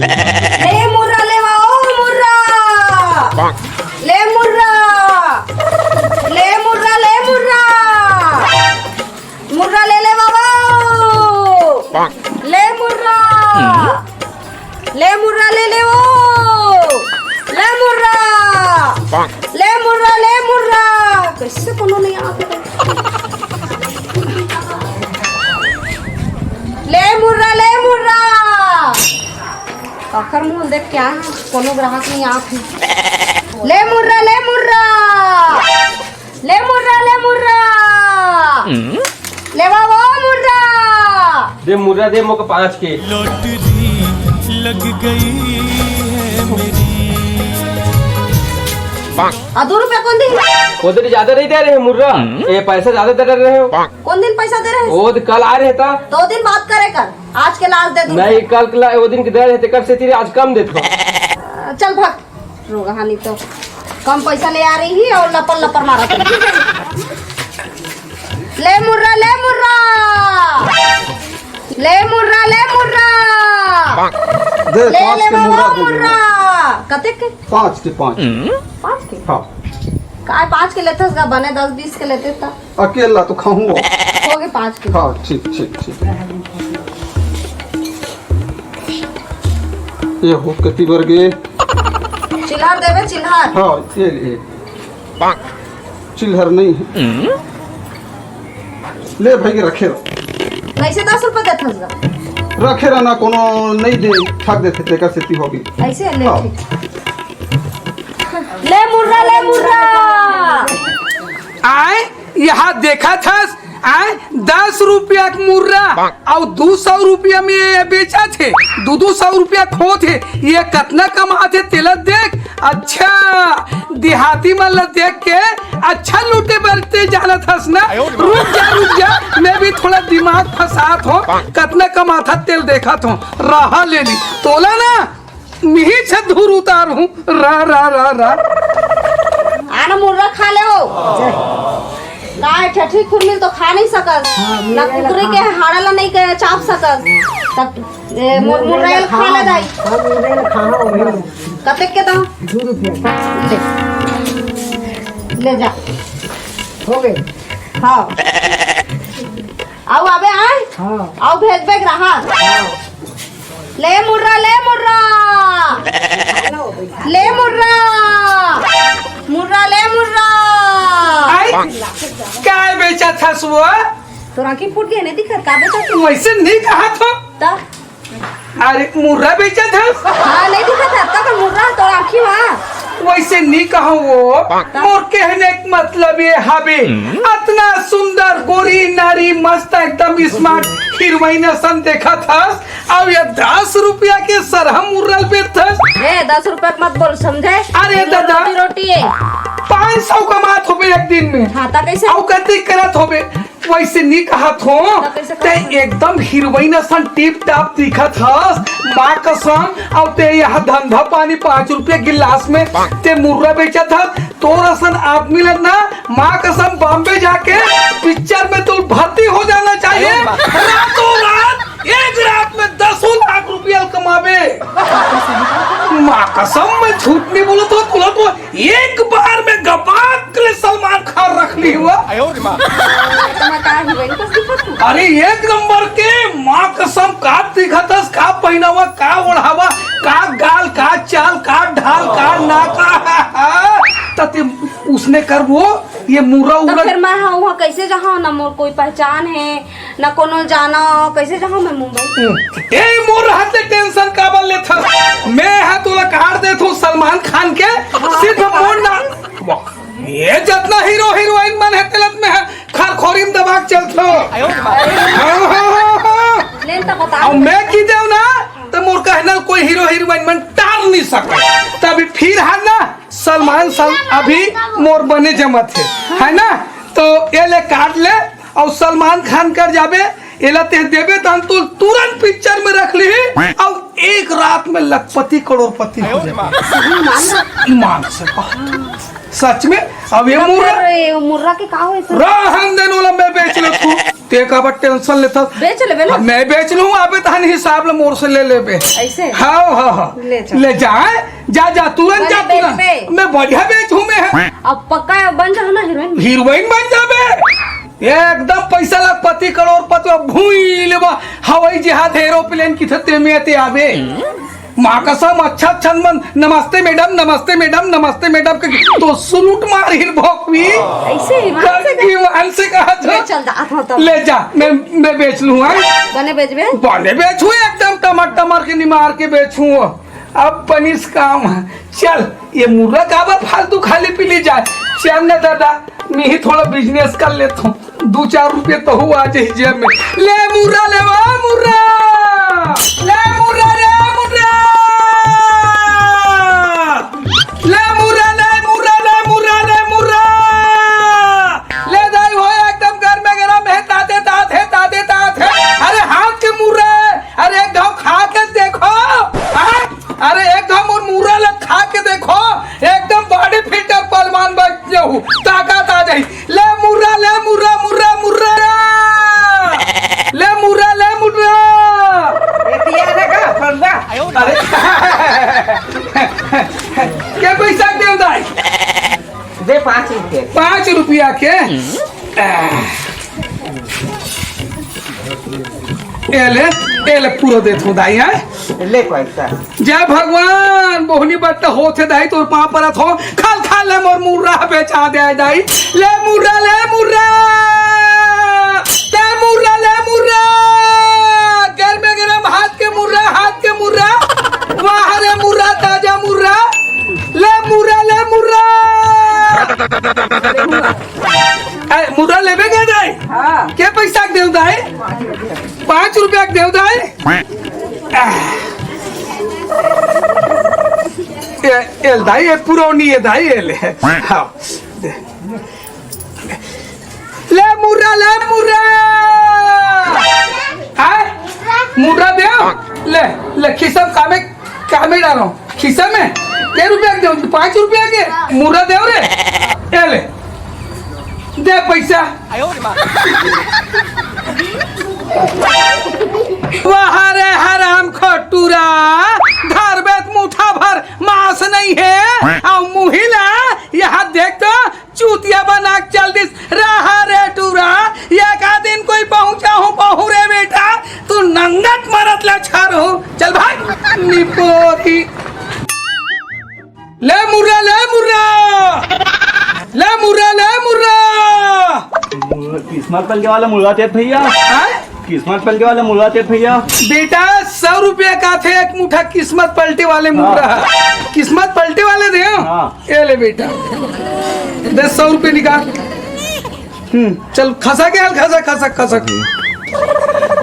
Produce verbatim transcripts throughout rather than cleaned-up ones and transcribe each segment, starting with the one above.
ले मुर्रा लेवा, ओ मुर्रा। ले मुर्रा। ले मुर्रा, ले मुर्रा। मुर्रा ले लेवा ओ। ले मुर्रा। ले मुर्रा ले ले ओ। ले मुर्रा। ले मुर्रा, ले मुर्रा। कैसे कोनो नहीं आते? ले मुर्रा, ले मुर्रा। काकर मुंह देख के आए हैं, कोनो ग्राहक नहीं आत हे। ले मुर्रा, ले मुर्रा। ले मुर्रा, ले मुर्रा। लेवा वो मुर्रा। दे मुर्रा दे मोके पाँच के। लॉटरी लग गई है मेरी। आ, दो रुपया कौन दिन? वो दिन ज्यादा नहीं दे रहे मुर्रा, ये पैसा ज्यादा दे रहे हो। कौन दिन पैसा दे रहे हैं? वो दिन कल आ रहे था। दो दिन बात करे कर, आज के लास्ट दे दूँ। नहीं, कल के ला-, वो दिन के दे रहे थे, कब से तेरे आज कम देते हो। चल भाग। रोगहानी तो कम पैसा ले आ रही है और लपर लपर मारा कर। ले मुर्रा, ले मुर्रा। ले मुर्रा, ले मुर्रा। दे, ले, पाँच ले के बाबा, मुर्रा दे दे। मुर्रा। कते के? पाँच के, पाँच। पाँच के? हाँ। काय पाँच के लेते का बने दस बीस के लेते ता? अकेला तो खाऊंगा। हो गए पाँच के। हाँ, ठीक, ठीक, ठीक। ये हो कति बर गे? चिल्हर देवे, चिल्हर। हाँ, ये ले। चिल्हर नहीं है। ले भाई, रखे रहो। कैसे दस रुपए देत हस गा? रखे रहो ना, कोनो नहीं दे, ठग देते, तेकर सेती हो गई। ऐसे ले, हाँ। ठीक। ले मुर्रा, ले मुर्रा। आय, यहाँ देखा थस, आय, दस रुपया के मुर्रा अउ दू सौ रुपया में ये बेचा थे, दू दू सौ रुपया खो थे, ये कतना कमाथे तेला देख। अच्छा, देहाती मन ला देख के अच्छा लूटे बरते जानत हस ना। रुक जा, रुक जा, मैं भी थोड़ा दिमाग फंसात हो, कतना कमाथा तेल देखत हो, रहा लेनी तोला ना। मिही छत धूर उतार हूँ। रा, रा, रा, रा। आना मुर्रा खा ले हो। काय ठठी खुरमी तो खा नहीं सकस। हाँ, ना मुर्रा कुकरी खा। के हाड़ा ला नहीं के चाप सकस। तब, ए, मुर-, मुर्रा मुर्रा खा ले खा। दाई। हाँ, मुर्रा खा, हाँ, मुर्रा। कतेक के तो? दू रुपया। ले। ले जा। हो गए। हाँ। आउ आबे आय? हाँ। आउ भेजबे ग्राहक। हाँ। ले मुर्रा, ले मुर्रा। ले मुर्रा। मुर्रा, ले मुर्रा। आय, काय बेचत हस वो? तोर आँखी फूट गे, नहीं दिखत, का बेचत हस? वैसे नहीं कहत हो। त? अरे, मुर्रा बेचत हस? हाँ, नहीं दिखत हे, अतका कन मुर्रा हे तोर आँखी मा। वैसे नहीं कहो वो, मोर कहने के मतलब ये हवे, अतना सुंदर गोरी नारी मस्त एकदम smart हीरोइन असन देखत हस, अउ ये दस रुपया के सरहा मुर्रा ल बेचत हस। ए, दस रुपया के मत बोल, समझे? अरे दादा, रोटी, रोटी है। पाँच सौ कमात होबे एक दिन में। हाँ, त कैसे? अउ कतेक करत होबे? वैसे नी कहत हो, त कैसे ते कहत हो? एकदम हीरोइन असन टिप टाप दिखत हस, माँ कसम। अउ ते यह धंधा पानी पाँच रुपया गिलास में ते मुर्रा बेचत हस, तोर असन आदमी ला ना, माँ कसम, बॉम्बे जाके पिक्चर में तू भर्ती हो जाना चाहिए। अरे वाह। रातों रात, एक रात में दसों लाख रुपया कमाबे। माँ कसम, मैं झूठ नहीं बोलत हो, तुला तो एक बार में गपाक ले सलमान खान रख ली हुआ। अरे एक नंबर के, माँ कसम, का दिखत हस, का पहिनावा, का ओढ़ावा, का गाल, का चाल, का ढाल, का नाक, तते उसने करबो, ये मुर्रा तो उर्रा। फिर मैं हाँ वहाँ कैसे जहाँ ना मोर कोई पहचान है, ना कोनो जाना, कैसे जाहूँ मैं मुंबई? ए, मोर रहते टेंशन काबर लेथस? मैं हा तोला कार्ड देथूं सलमान खान के, हाँ, सिर्फ कार्ड। मोर ना, वाह, ये जतना हीरो हीरोइन मन हे तेलत में है, खरखोरी में दबा के चलथो। हाँ, हाँ, हाँ, हाँ। लेन तो बताओ। अब मैं की देव ना, तो मोर कहना कोई हीरो हीरोइन मन टार नहीं सके। तभी फिर है ना, सलमान सन अभी मोर बने जमत हे, है ना? तो ये ले कार्ड ले, अउ सलमान खान कर जाबे, एला तेह देबे तहन तो तुरंत पिक्चर में रख ली, अउ एक रात में लखपति करोड़पति हो जाबे। ईमान से बात। सच में, अब ये तो मुर्रा फिर ये मुर्रा के का होई सर? रहन देन वाला मैं बेच लेथूं। ते काबर टेंशन लेथस? बेच लेबे ना। मैं बेच लूँ, अबे तहन हिसाब ले मोर से ले लेबे। ऐसे? हाँ, हाँ, हाँ। ले चल। ले जा, जा, जा, तुरंत जा, बने तुरंत। बेचबे? मैं बढ़िया बेचहूँ मैं। अब पक्का बन जाओ ना हीरोइन। हीरोइन बन जाबे। एकदम पैसा लखपति करोड़पति, अब भूई लेबा। हवाई जहाज, एरोप्लेन किथे ते में ते आबे। माँ कसम, अच्छा अच्छा मन, "नमस्ते मैडम, नमस्ते मैडम, नमस्ते मैडम" के तो सलूट मार हिर भोकवी। ऐसे ही, मान से कर की मान से कहा जो। ले चल, जा, हाँ, तब। ले जा, मैं, मैं बेच लूँ, हाँ? बने बेचबे? बने बेचूँ, एकदम टमाटर टमाटर के निमार के बेचूँ। अब बनिस काम। चल, ये मुर्रा काबर फालतू खाली पीली जाए? चल न दादा, मैं ही थोड़ा बिजनेस कर लेता हूँ। दू चार रुपये तो हुआ जे जेब में। ले मुर्रा, ले वा मुर्रा, ले मुर्रा, ले मुर्रा, ले मुर्रा, ले मुर्रा, ले मुर्रा, ले मुर्रा। ले दाई हो, एकदम गरमे गरम है, ताजे ताजे, ताजे ताजे। अरे हाथ के मुर्रा है, अरे एक घाव खा के देखो। हाँ? अरे एक घाव मोर मुर्रा ला खा के देखो, एकदम बॉडी फिल्टर पहलवान बन जाहू, ताकत आ जाही। ले मुर्रा, ले मुर्रा, मुर्रा, मुर्रा। ले मुर्रा, ले मुर्रा। ए, पिया ना का, फंदा। अरे। के पैसा के देव दाई? दे पाँच रुपये। पाँच रुपया के? ए ले, ए ले, पूरा देत हूँ दाई, हैं? ले पैसा। जय भगवान, बोहनी बट्टा होत हे दाई, तोर पाँव परत हो, खल खल ले मोर मुर्रा बेचा दे दाई, ले मुर्रा, ले मुर्रा, ले मुर्रा, ले मुर्रा, गरमे गरम हाथ के मुर्रा, हाथ के मुर्रा, वाह रे मुर्रा, ताजा मुर्रा, ले मुर्रा, ले मुर्रा। ए, मुर्रा लेबे के दाई? हाँ। के पैसा के देव दाई? पाँच रुपया के देव दाई? ए, ए दाई, ये पुरौनी है दाई, ये ले। हाँ, दे। ले मुर्रा, ले मुर्रा। हाँ? मुर्रा देव? ले, ले, खिसा कामे, कामे डालो। खिसा में? के रुपया के देव? पाँच रुपया के? मुर्रा देव रे। ए ले। दे पैसा। वाह रे हराम खोटूरा, धरबे त मुठा भर मांस नहीं है, अउ मुहिला यहाँ देख तो चूतिया बना के चल दिस। रहा रे टूरा, एक आध दिन कोई पहुंचा हूँ, पहुँ रे बेटा, तू नंगत मरत ला छार हो। चल भाई, निपोती। ले मुर्रा, ले मुर्रा, ले मुर्रा, ले मुर्रा। मुर्रा, किस्मत पलटे वाला मुर्रा तेज भैया। हाँ? किस्मत पलटे वाला मुर्रा तेज भैया। बेटा, सौ रुपया का थे एक मुठा किस्मत पलटे वाले मुर्रा। हाँ। किस्मत पलटे वाले दे। हाँ। ये ले बेटा, दे सौ रुपये निकाल। हम्म, चल खसा के हाल, खसा, खसा, खसा।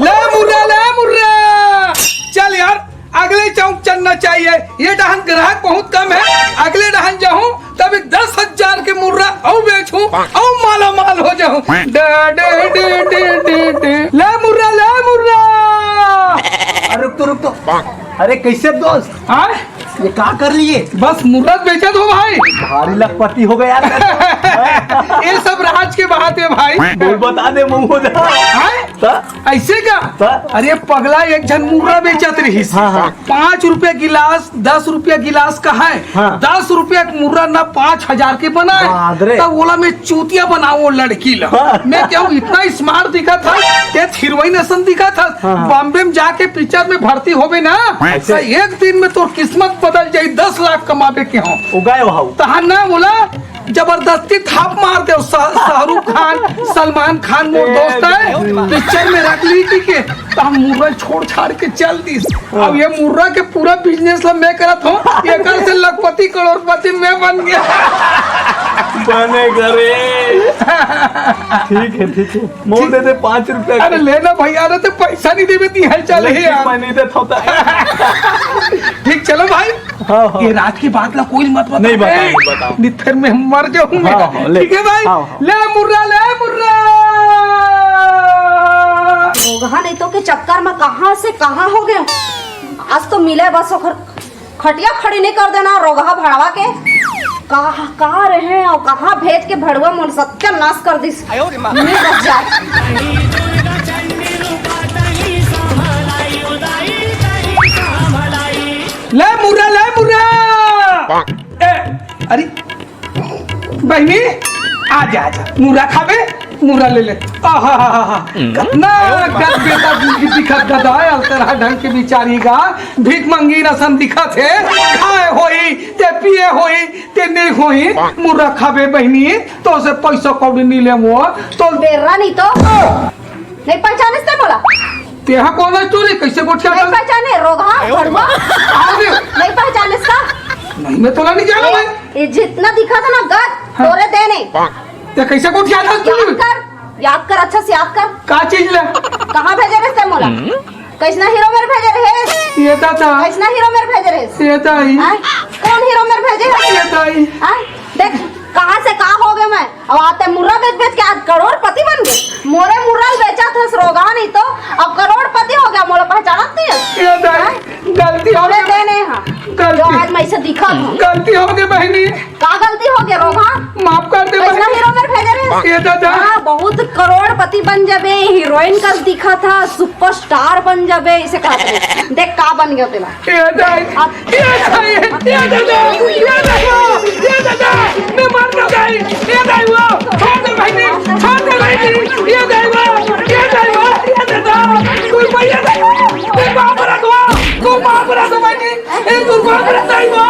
ले मुर्रा, ले मुर्रा। चल यार, अगले चौक चलना चाहिए। ये डहन ग्राहक बहुत कम है, अगले डहन जाहूँ तभी दस हजार के मुर्रा अउ बेचूँ अउ माला माल हो जाहूँ। Day, day, day, day, day, day. ले मुर्रा, ले मुर्रा। अरे रुक तो, रुक तो। अरे कैसे दोस्त? हाँ? ये का कर लिए? बस मुर्रा बेचत हो भाई। भारी लखपति हो गया यार। ये सब राज के बात है भाई। बोल बता दे, मुंह हो जा। हाँ? ता? ऐसे का? ता? अरे पगला, एक झन मुर्रा बेचत रहिस। हाँ, हाँ। पाँच रुपया गिलास, दस रुपया गिलास का है। हाँ। दस रुपया के मुर्रा ना पाँच हजार के बनाए। बाप रे। तब ओला मैं चूतिया बनाओ लड़की ला। हाँ। मैं कहूँ इतना स्मार्ट दिखत हस, ते हीरोइन असन दिखत हस। हाँ, हाँ। बॉम्बे में जाके पिक्चर में भर्ती होबे ना, अच्छा। तो एक दिन में तोर किस्मत बदल जाई, दस लाख कमाबे के हो। उगाए भाव। तहां ना बोला, जबरदस्ती थाप मार दे, शाह-, शाहरुख खान, सलमान खान मोर दोस्त है, पिक्चर में रख ली ठीक है, तो हम मुर्रा छोड़ छाड़ के चल दी। अब ये मुर्रा के पूरा बिजनेस ला मैं करत हूँ, एकर से लखपति करोड़पति मैं बन गया। बने घरे। ठीक है, ठीक है। मोल दे दे पाँच रुपया अरे के। लेना भैया, अरे तो पैसा नहीं देवे ती है, चल ले, हे ठीक, यार। मैं नहीं देता होता। ठीक, चलो भाई। हाँ, हाँ। ये राज की बात ला कोई मत बता। नहीं बताऊँ, ए, नहीं बताऊँ। नित्थर में हम मर जाऊंगा। हाँ, हाँ, ले। ठीक है भाई? हाँ, हाँ। ले मुर्रा, ले मुर्रा। रोगहा नहीं तो के चक्कर में कहाँ से कहाँ हो गए। आज तो मिले बस ओकर खटिया खड़ी नहीं कर देना, रोगहा भड़वा के। कहाँ, कहाँ रहे और कहाँ भेज के भड़वा मन सत्यानाश कर दिस। आयो रे माँ। नहीं बच जाए। ए, अरे बहिनी, आजा आजा, मुर्रा खाबे, मुर्रा ले ले। आहा हा हा हा। कतना गद बेटा दिखत गदा है, अलतरहा ढंग के बिचारी गा, भीख मंगी नसन दिखत हे। खाए होही ते पिए होही ते नहीं होही। मुर्रा खाबे बहिनी, तोसे पैसा कौड़ी नहीं लेमो तो। बेर्रा नहीं तो। नहीं पहचानिस ते मोला? तेहा कोन है तू रे? कैसे गोठिया नहीं पहचाने, रोगहा, भड़वा। नहीं पहचानिस का? नहीं, मैं तोला नहीं जाना भाई। ये जितना दिखा था ना गद, हाँ। तोरे देने। ते कैसे गोठिया था तू? याद कर, याद कर, अच्छा से याद कर। का चीज ले? कहाँ भेजे रहे ते मोला? कैसना हीरो मेर भेजे रहे? ये दादा। कैसना हीरो मेर भेजे रहे? ये दाई। आय? कौन हीरो मेर भेजे रहे? ये दाई। आय? देख, कहाँ से का हो गए मैं? अब आते मुर्रा बेच बेच के आज करोड़पति बन गए। मोरे मुर्रा ल बेचा था रोगहा नहीं तो अब करोड़पति हो गया। मोला पहचानत नहीं है? ये दाई, गलती हो गई। देने हाँ। गलती। जो आज मैं इसे दिखा था। गलती हो गई बहिनी। का गलती हो गया रोगहा? माफ कर दे कैसना बहिनी। हीरो मेर भेजे रहे? ये दादा। हाँ, बहुत करोड़पति बन जाबे, हीरोइन कस दिखा था, सुपरस्टार बन जाबे, इसे कहा था। देख का बन गया तेला। ये दाई, अब ये दाई, ये दादा, ये दादा, ये दादा, मैं मर ना जाई, ये दाई वो, छोड़ दे बहिनी, छोड़ दे बहिनी, ये दाई वो, ये दाई वो, ये दादा, तू भैया दाई वो, तू बाप रहा तू, तू बाप रहा तू बहिनी, ए तू बाप रहा दाई वो,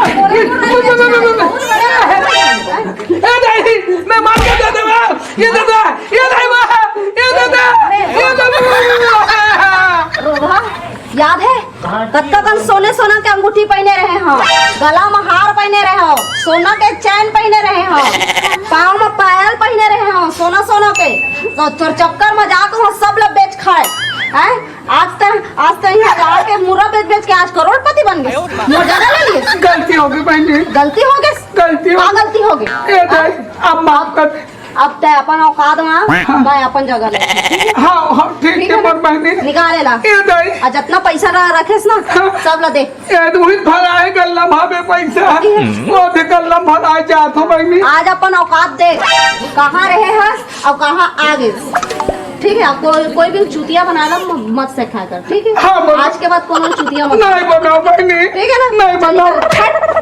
ए दाई, मैं मर के दे दूंगा, ये दादा, ये दाई वो, ये दादा, ये दादा। रोगहा, याद है? कतका कन सोने सोना के अंगूठी पहने रहे हो, गला में हार पहने रहे हो, सोना के चैन पहने रहे हो, पाँव में पायल पहने रहे हो, सोना सोना के। तो तोर चक्कर में जाके वहाँ सब लोग बेच खाए। हैं? आज तक, आज तक यहाँ ला के मुर्रा बेच बेच के आज करोड़पति बन गए। मजा ना ले लिए। गलती हो गई बहन जी। गलती हो गई। गलती हो का गलती हो गई? ए दाई, अब माफ कर। अब तै अपन औकात में आ, हाँ। मैं अपन जगह ले। हाँ, हाँ, ठीक ठीक है, है ना? पर बहनी। निकाले ला। ए दाई। आ जितना पैसा रहा रखेस ना, हाँ। सब ला दे। ए, तू ही भराए गल्ला भावे पैसा। ठीक है। वो दे गल्ला भराए जात हो बहनी। आज अपन औकात दे, कहाँ रहे हस और कहाँ आ गए। ठीक है, कोई, कोई भी चुतिया बना ला, म-, मत सिखाया कर, ठीक है? हाँ, बोलो। आज के बाद कोनो चुतिया मत नहीं बनाओ बहनी। ठीक है ना? नहीं बनाओ। हट।